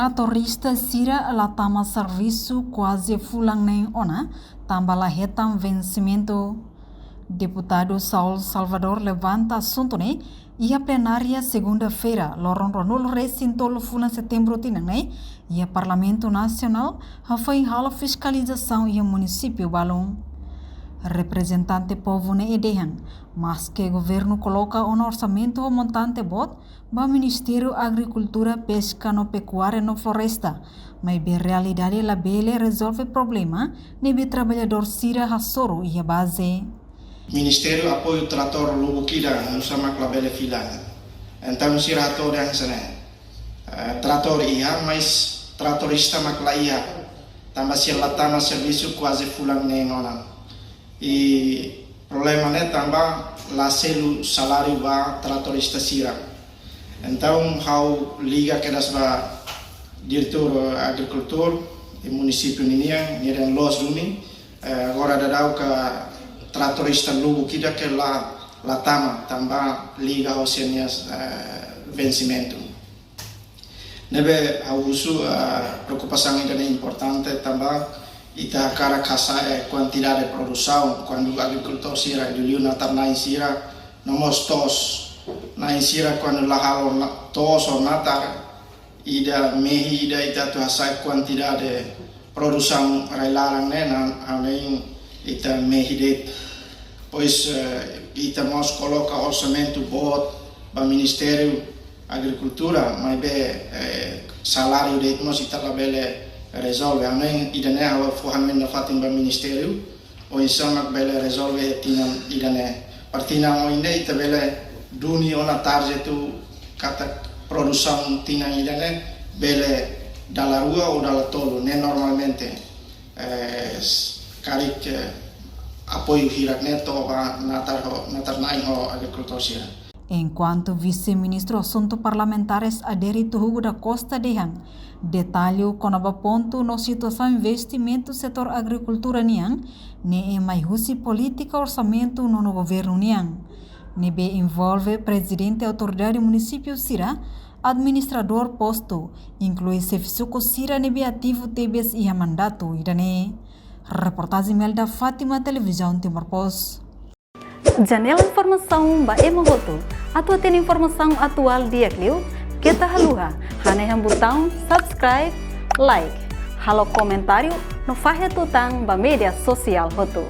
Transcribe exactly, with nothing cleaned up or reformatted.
Tratorista sira la tama servisu kuaze fulan neen ona, tanba la hetan vensimentu. Deputadu Saul Salvador levanta asuntu ne'e iha plenária segunda-feira, loron ruanulu resin tolu fulan setembru tinan ne'e, iha Parlamentu Nasionál, hafoin halo fiskalizasaun iha munisípiu balun. Reprezentante povu ne'e dehan, maske governu koloka ona orsamentu ho montante boot ba Ministériu Agrikultura, Peska no Pekuária no Floresta, maibé realidade labele rezolve problema ne'ebé traballadór sira hasoru iha baze. Ministériu apoiu tratór lubuk ida, nusá mak labele fila. Entaun sira hato'o dehan hanesan ne'e, eh, tratór iha, mas tratorista mak la iha. Tanba sira la tama servisu kuaze fulan neen ona. I problema ne'e tanba la selu saláriu ba tratorista sira. Entaun ha'u liga kedas ba diretór agrikultura iha munisípiu ninian, nia dehan loos duni, eh, agora daudaun tratorista lubuk ida ke la, la tama, tanba liga ho sira-nia, eh, vensimentu. Ne'ebé ha'u husu, eh, preokupasaun ida-ne'e importante tanba ita hakarak hasa'e kuantidade produsaun, kuandu agrikultór sira liuliu natar-na'in sira, no mós to'os-na'in sira kuandu la halo na-, to'os ou natar, ida mehi ida ita atu hasa'e kuantidade produsaun rai-laran ne'e, na, ha'u hanoin ita mehi de'it. Pois, eh, ita mós koloka orsamentu boot ba Ministériu Agrikultura, maibé, eh, saláriu de'it mós ita labele rezolve. Ha'u hanoin ida-ne'e ha'u fó hanoin nafatin ba Ministériu, oinsá mak bele rezolve tinan ida-ne'e. Para tinan oin ne'e ita bele duni ona target katak produsaun tinan ida-ne'e bele dala rua ou dala tolu, ne'e normalmente, eh, s-, karik, eh, apoiu hirak ne'e to'o ba natar ho, natar-na'in ho agrikultór sira. Enkuantu Vise-Ministru Asuntu Parlamentares Adérito Hugo da Costa dehan, detallu kona-ba pontu no situasaun investimentu setór agrikultura nian, ne'e mai husi polítika orsamentu nonu governu nian. Ne'ebé envolve prezidente autoridade munisípiu sira, administradór postu, inklui xefe suku sira ne'ebé ativu tebes iha mandatu ida-ne'e. Reportajen Melda Fátima, Televizaun Timor Post. Janela informasaun ba ema hotu. Atu hatene informasaun atuál di'ak liu, keta haluha hanehan butaun subscribe, like, halo komentáriu no fahe tutan ba média sosiál hotu.